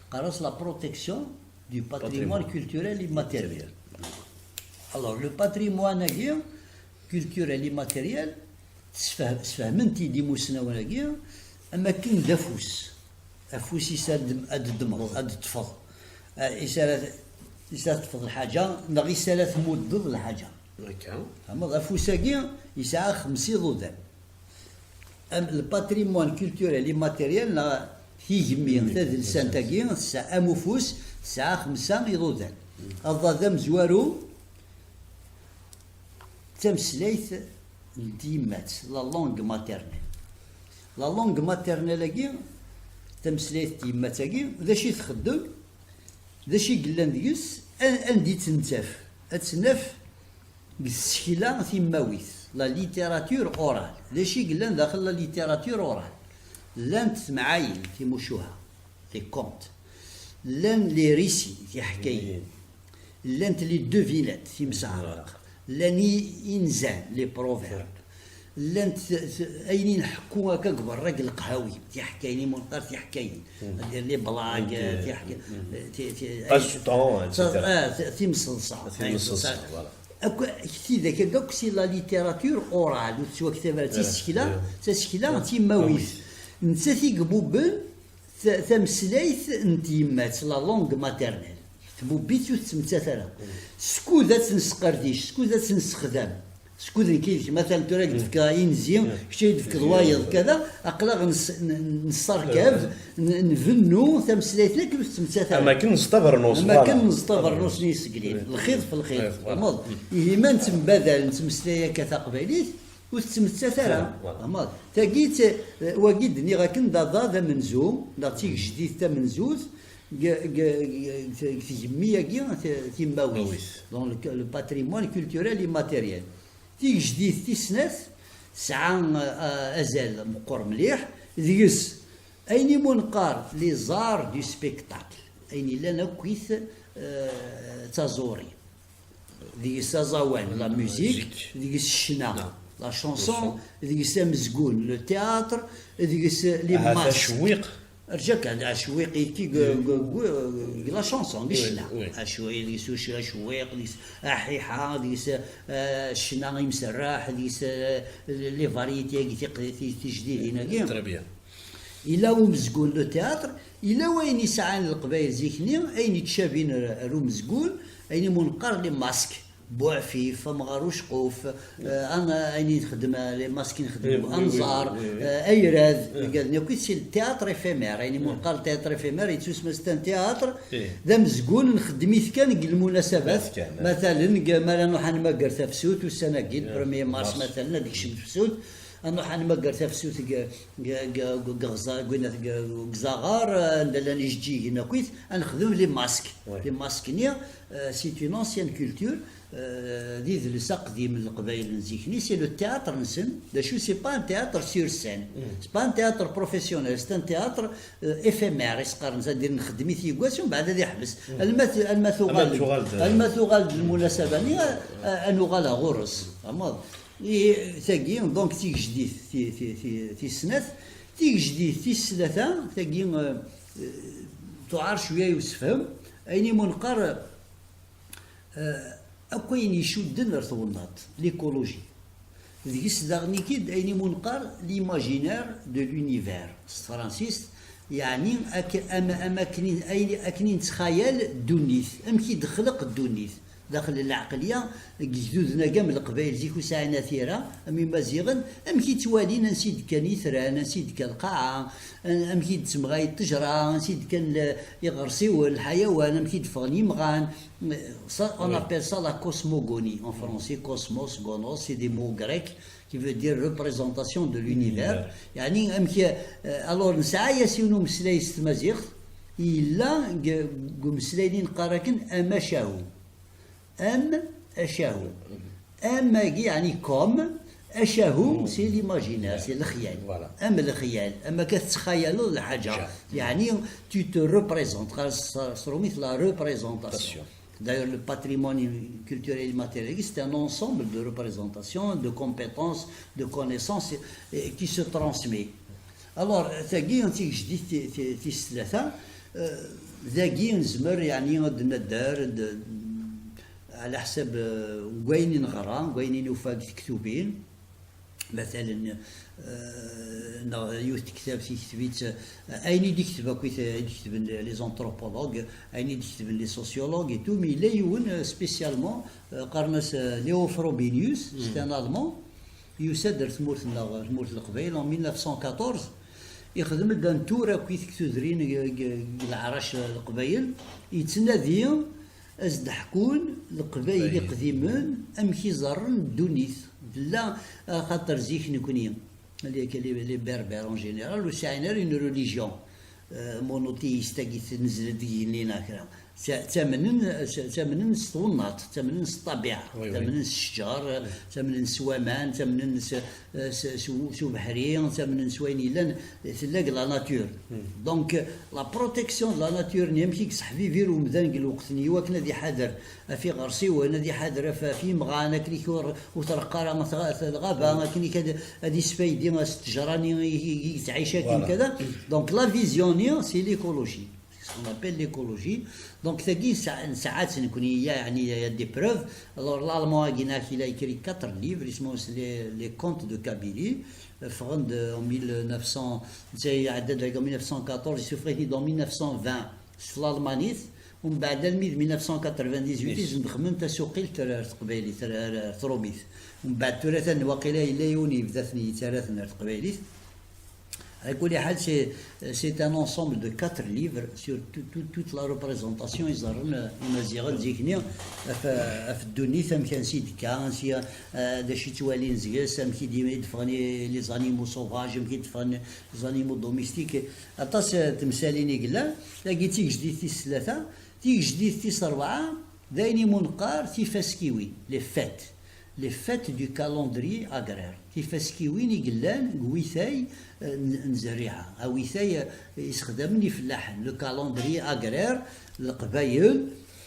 qqaren-as la protection du patrimoine culturel immatériel. Alors le patrimoine-agi culturel immatériel, sfehmen-t-id imusnawen-agi am akken d afus. Afus-is ad d-teṭṭfeḍ, is ara teṭṭfeḍ lḥaǧa neɣ is ara tmuddeḍ lḥaǧa. Tfehmeḍ, afus-agi yesɛa xemsa iḍudan. Le patrimoine culturel immatériel, neɣ tigemmi tadelsant-agi, tesɛa am ufus, tesɛa xemsa iḍudan. Aḍad amezwaru, d tameslayt n tyemmat, la langue maternelle. La langue maternelle-agi, tameslayt n tyemmat-agi, d acu i txeddem? D acu i yellan deg-s? An- anda i tt-nettaf? Ad tt-naf deg tsekla timawit, la littérature orale. D acu i yellan daxel la littérature orale? Llant temɛayin, timucuha, les contes. Llan les récits, tiḥkayin. Llant les devinettes, timseɛraq. Llan i- inzan, les proverbes. Llant t- t- ayen i nḥekku akka deg berra deg leqhawi, tiḥkayin, i mu neqqar tiḥkayin. C'est-à-dire les blagues, tiḥka- ti- ti- Passe-temps, et cetera. Ah, ti- timseḍsa. Timseḍsa, voilà. Akk- tidak akka akk si la littérature orale, ur tettwaktab ara d tasekla, d tasekla timawit. Nettat i ibubben ta- tameslayt n tyemmat, la langue maternelle. Tbubb-itt ur tettmettat ara. Skud ad tt-nesqerdic, skud ad tt-nessexdam. Skud nekk yid-k, matalan tura ad k-d-fkeɣ inzi, kečč ad yi-d-tefkeḍ wayeḍ, kada, aql-aɣ nes- n- nessarkab, n- nbennu tameslayt-nni akken ur tettmettat ara. Am akken neẓḍ abernus, am akken neẓḍ abernus n yiseglil. Lxiḍ f lxiḍ. Tfehmeḍ? Ihi ma nettembadal, nettmeslay akka taqbaylit, ur tettmettat ara. Tfehmeḍ? Tagi, wagi d-nniɣ akken d aḍad amenzu, neɣ d tigejdit tamenzut, deg tgemmi-agi timawit, donc le patrimoine culturel immatériel. Tigejdit tis snat tesɛa azal meqqer mliḥ, deg-s ayen i mu neqqar les arts du spectacle, ayen yellan akkit d taẓuri. Deg-s aẓawan, la musique, deg-s ccna, la chanson, deg-s amezgun, le théâtre, deg-s les masques. Acewwiq. Rǧa kan, acewwiq-agi deg la chanson, deg ccna. Acewwiq, deg-s acewwiq, deg-s aḥiḥa, deg-s ccna imserreḥ, deg-s les variétés-agi tijdidin-agi. Très bien. Yella umezgun, le théâtre, yella wayen yesɛan leqbayel zik-nni, ayen yettcabin ar umezgun, ayen i mu neqqar les masques. Buɛfif, amɣar uceqquf, ayen i nxeddem, les masques i nxeddem, anẓar, ayrad, wigad-nni akk, c'est le théâtre éphémère, ayen i mu neqqar théâtre éphémère, yettusma c'est un théâtre d amezgun, nxeddem-it kan deg lmunasabat, matalan, mi ara nruḥ ad nmagger tafsut, ussan-agi, le premier mars, matalan, ad yekcem tafsut, ad nruḥ ad nmagger tafsut deg deg Uzaɣar, anda llan ijeǧǧigen akkit, ad nexdem les masques. Les masques-nni, c'est une ancienne culture, d idles aqdim n Leqbayel n zik-nni, c'est le théâtre-nsen, d acu, c'est pas un théâtre sur scène, c'est pas un théâtre professionnel, c'est un théâtre éphémère, i s-qqaren, c'est-à-dire nxeddem-it yeggas, umbeɛd ad iḥbes. Alma tuɣal-d lmunasaba-nni, ad nuɣal ɣur-s. Tagi, donc, tigejdit tis snat. Tigejdit tis tlata, tagi, tuɛer cwiya i usefhem. Ayen i mu neqqar, akk ayen icudden ar twennaḍt, l'écologie. Deg-s daɣen-ik-id ayen i mu neqqar l'imaginaire de l'univers s tefransist, yeɛni am akken i nettxayal ddunit, amek i d-texleq ddunit. Daxel n lɛeqliya, deg yigduden-agi am Leqbayel zik ur sɛin ara tira, am Imaziɣen, amek i ttwalin ansi d-kkan yitran, ansi d-tekka lqaɛa, amek i d-temɣay ṭṭejra, ansi d-kkan iɣersiwen, lḥayawan, amek i d-ffɣen yimɣan. On appelle ça la cosmogonie, en français, cosmos, gonos, c'est des mots grecs qui veut dire représentation de l'univers. Yeɛni amek, alors, nesɛa-yas yiwen umeslay s tmaziɣt, yella deg umeslay-nni neqqar akken amacahu. Am acahu. Am-agi, yeɛni comme, acahu, c'est l'imaginaire, c'est lexyal. Am lexyal, am akka tettxayaleḍ lḥaǧa. Yeɛni, tu te représentes, ɣer s tṛumit, la représentation. D'ailleurs, le patrimoine culturel immatériel, c'est un ensemble de représentations, de compétences, de connaissances, et qui se transmet. Alors, tagi d tigejdit tis tlata, dagi nezmer, yeɛni, ad d-nadder ɛla ḥsab n wayen i neɣra, n wayen i nufa deg tektubin, matalan, neɣ yiwet tektabt yekteb-itt, ayen i d-ikteb akk i d-ketben les anthropologues, ayen i d-ketben les sociologues et tout, mais yella yiwen spécialement, qqaren-as Léo Frobenius, c'est un Allemand, Yusa-d ar tmurt-nneɣ, ar tmurt n Leqbayel, en mille neuf cent quatorze, ixdem-d un tour akkit deg tudrin, deg, deg, deg leɛrac n Leqbayel, yettnadi ad s-d-ḥkun Leqbayel iqdimen amek i ẓerren ddunit. Tella, axaṭer zik nekni, les, les, les Berbères en général, ur sɛin ara une religion, euh, monothéiste-agi tnezl-d deg yigenni neɣ kra. Tta-, ttamnen, tta-, ttamnen s twennaḍt, ttamnen s ṭṭabiɛa, oui, oui, ttamnen s ccǧer, oui, ttamnen s waman, ttamnen s, s, s, s ubeḥri, ttamnen s wayen yellan, tella deg la nature. Hmm. Donc, la protection de la nature, ni amek i yesseḥbibir umdan deg lweqt-nni, iwakken ad iḥader ɣef iɣersiwen, ad iḥader ɣef, ɣef yimɣan, akken i k-, ur, ur treqq ara tɣ-, tɣaba, akken i k-, ad, ad isfaydi s ttejra-nni i, i, i yettɛic akken, voilà, kada. Donc, la vision-nni, c'est l'écologie. C'est ce qu'on appelle l'écologie. Donc, tagi, nesɛa-, nesɛa-tt nekni, il y a, yeɛni, il y a des preuves. Alors, l'allemand-agi, il a écrit quatre livres, isem-is les, les Contes de Kabylie. Ffɣen-d en mille neuf cents, netta iɛedda-d en mille neuf cent quatorze, issufeɣ-it-id en mille neuf cent vingt s tlalmanit, umbeɛd almi d mille neuf cent quatre-vingt-dix-huit i sen-d-xedmen tasuqilt ar, ar teqbaylit, ar, ar, ar trumit. Umbeɛd tura atan waqila yella yiwen yebda-ten yettarra-ten ar teqbaylit. Ɛla kulli ḥal, c'est, c'est un ensemble de quatre livres sur tout, tout, toute la représentation i ẓerren, euh, Imaziɣen zik-nni ɣef, ɣef ddunit, amek ansi d-tekka, ansi, euh, d acu i ttwalin seg-s, amek i d-, i d-ffɣen i, les animaux sauvages, amek i d-ffɣen les animaux domestiques. Aṭas, euh, temsalin i yellan. Tagi d tigejdit tis tlata. Tigejdit tis rebɛa, d ayen imu neqqar tifaskiwin, les fêtes, les fêtes du calendrier agraire. Tifaskiwin i yellan deg witay, eh, n, n zerriɛa. Awitay, eh, isexdamen ifellaḥen, le calendrier agraire, Leqbayel,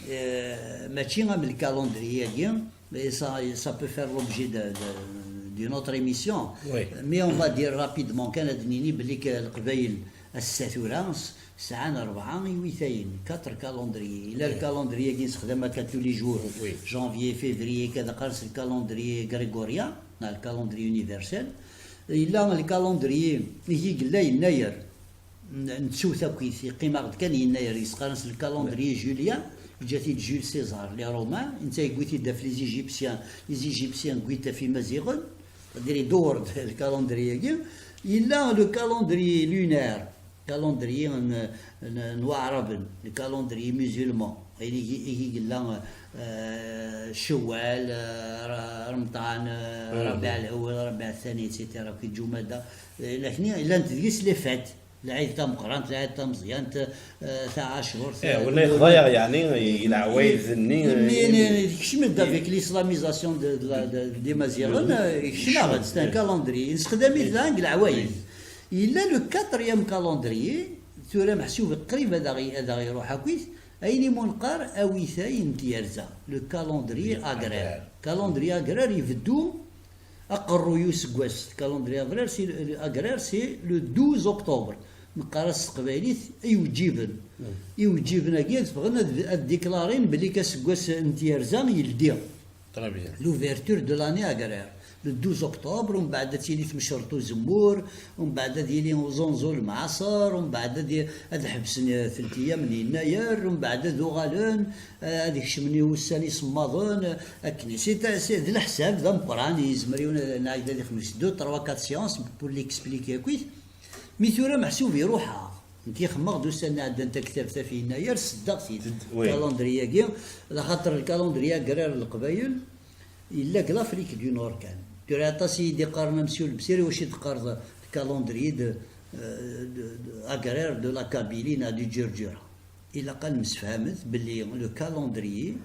eh, mačči am le calendrier-agi, mais ça, ça peut faire l'objet de, de, d'une autre émission. Oui. Mais on va dire rapidement, kan ad d-nini belli k-, Leqbayel ass-a tura, s-, sɛan rebɛa iwitayen, quatre calendriers. Yella le calendrier-agi nessexdam akka tous les jours, oui, janvier, février, kada qqaren-as le calendrier grégorien, neɣ le calendrier universel. Yella le calendrier i yella yennayer, n-, nettu-t akkit, yeqqim-aɣ-d kan yennayer, qqaren-as le calendrier julien, yeǧǧa-t-id Jules César, les Romains, netta yewwi-t-id ɣef les Égyptiens, les Égyptiens yewwi-t ɣef Imaziɣen, c'est-à-dire idewwer-d le calendrier-agi. Yella le calendrier lunaire, calendrier n, n, n Waɛraben, le calendrier musulman, ayen i, i, i yella, euh, Cewwal, euh, Ra-, Remḍan, euh, Rabiɛ Lewwel, Rabiɛ Thani, et cetera, akkit Ǧumada. Euh, lakni, llant deg-s les fêtes. Lɛid tameqqrant, lɛid tameẓyant, euh, taɛacurt, eh, euh, wala yexḍa-yaɣ, yeɛni, i leɛwayed-nni, mi, eh, mi, tekcem-d avec l'islamisation de, de la, de, d'Imaziɣen, euh, yekcem-aɣ-d, c'est un calendrier. Nessexdam-it daɣen deg leɛwayed. Yella le quatrième calendrier, tura meḥsub qrib ad aɣ-, ad aɣ-iruḥ akkit, ayen imu neqqar awitay n tyerza, le calendrier agraire. Calendrier agraire ibeddu aqerruy useggas, le calendrier agraire, c'est le, agraire, c'est le douze octobre. Neqqar-as s teqbaylit iwǧiben. Iwǧiben-agi ad ffɣen ad, ad diklarin belli aseggas n tyerza yeldi. Très bien. L'ouverture de l'année agraire. Le douze octobre, umbeɛd ad tili tmecreḍt uzemmur, umbeɛd ad yili uẓunẓu lemɛaṣer, umbeɛd ad, ad ḥebsen, eh, teltiyam n yennayer, umbeɛd ad uɣalen, eh, ad kecmen i wussan isemmaḍen, eh, akken. C'est, c'est, d leḥsab d ameqqran, yezmer yiwen ad, nɛid ad ixdem deux, trois, quatre séances pour l'expliquer akkit. Mi tura meḥsub iruḥ-aɣ. Nekk ixemmeɣ-d ussan iɛeddan taktabt ɣef yennayer, seddaɣ-t-id. Oui. Calendrier-agi, laxaṭer le calendrier agraire n Leqbayel, yella deg l'Afrique du Nord kan. Tura aṭas i yi-d-iqqaren, a Monsieur Lebsir, iwacu i d-teqqareḍ le calendrier de, euh, de, de, agraire de la Kabylie neɣ du Ǧerǧura? Ilaq ad nemsefhamet belli le calendrier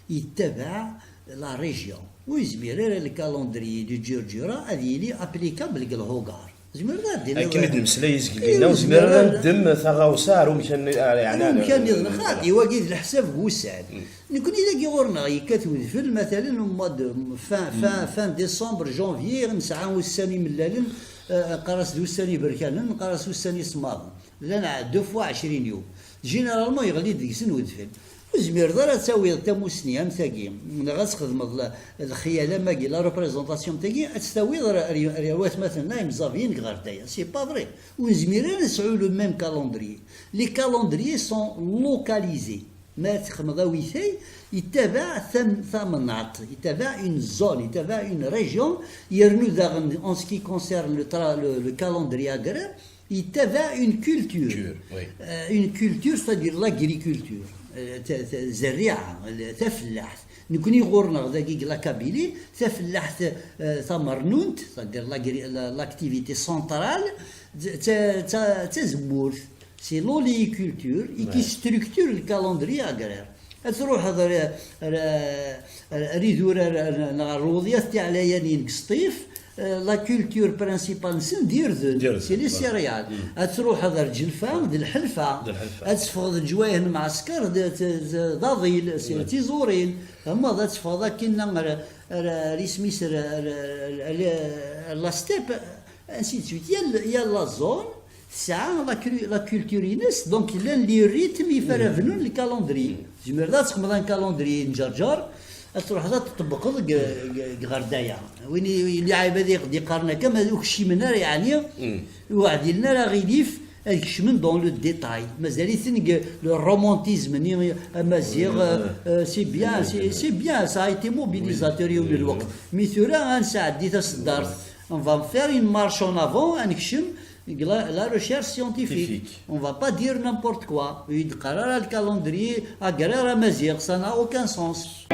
yettabaɛ la région. Ur yezmir ara le calendrier du Ǧerǧura ad yili applicable deg Lhugar. Zemreḍ ad d-tiniḍ akken i d-nemmeslay izgelli-nni, ur zmireɣ ara ad neddem taɣawsa ar umkan, ar, yeɛni, ar umkan-nniḍen, xaṭi, wagi d leḥsab n wussan. Nekkni dagi ɣur-neɣ yekkat wedfel, matalen, au mois de fin, fin, fin décembre, janvier, nesɛa ussan imellalen, eh, neqqar-as d ussan iberkanen, neqqar-as ussan isemmaḍen. Llan deux fois ɛecrin yum. Généralement, yeɣli-d deg-sen wedfel. Ur tezmireḍ ara ad tawiḍ tamussni am tagi, neɣ ad txedmeḍ la, lxiyal am wagi, la représentation am tagi, ad tt-tawiḍ ar, ar, ar watmaten-nneɣ imẓabiyen deg Ɣertaya. C'est pas vrai. Ur nezmir ara ad nesɛu le même calendrier. Les calendriers sont localisés. Ma txedmeḍ awitay, yettabaɛ tam- tamnaḍt, yettabaɛ une zone, yettabaɛ une région, yernu daɣen en ce qui concerne le, tra- le, le calendrier agraire, yettabaɛ une culture. Culture, oui. Euh, une culture, c'est-à-dire l'agriculture. Euh, ta- ta- zerriɛa, tafellaḥt. Nekni ɣur-neɣ dagi deg la Kabylie, tafellaḥt euh, tamernunt, c'est-à-dire l'agri- la- l'activité centrale, d- ta- ta- tazemmurt. C'est l'oléiculture et qui structure le calendrier agraire. Ad truḥeḍ ar, ar, ar, ar idurar neɣ ar rewḍiyat tiɛlayanin deg Sṭif, euh, la culture principale-nsen d irden, D irden, c'est les voilà. Céréales. Ad truḥeḍ ar Ǧelfa d lḥelfa. D lḥelfa. Ad teffɣeḍ leǧwayeh n Mɛesker d, d, d, d aḍil, c'est tiẓurin. Tfehmeḍ, ad teffɣeḍ akkin ar, ar, ar isem-is, ar, ar, ar, ar, ar la steppe, ainsi de suite. Yal, yal la zone tesɛa la cru- la culture-ines, donc llan les rythmes i ara bnun le calendrier. Tzemreḍ ad txedmeḍ un calendrier n Ǧerǧer, ad truḥeḍ ad t-tṭebbqeḍ deg, deg, deg Ɣerdaya. Win i- win iɛibad i ɣ-d-iqqaren akka, ma ur kcimen ara, yeɛni, ur ɛdilen ara aɣilif, ad kecmen dans le détail. Mazal-iten deg le romantisme-nni amaziɣ, euh, c'est bien, c'est c'est bien, ça a été mobilisateur yiwen n lweqt. Mi tura ad nesɛeddi taseddart, on va faire une marche en avant, ad nekcem deg la, la recherche scientifique. Scientifique. On va pas dire n'importe quoi. Ur yi-d-qqar ara le calendrier agraire amaziɣ, ça n'a aucun sens.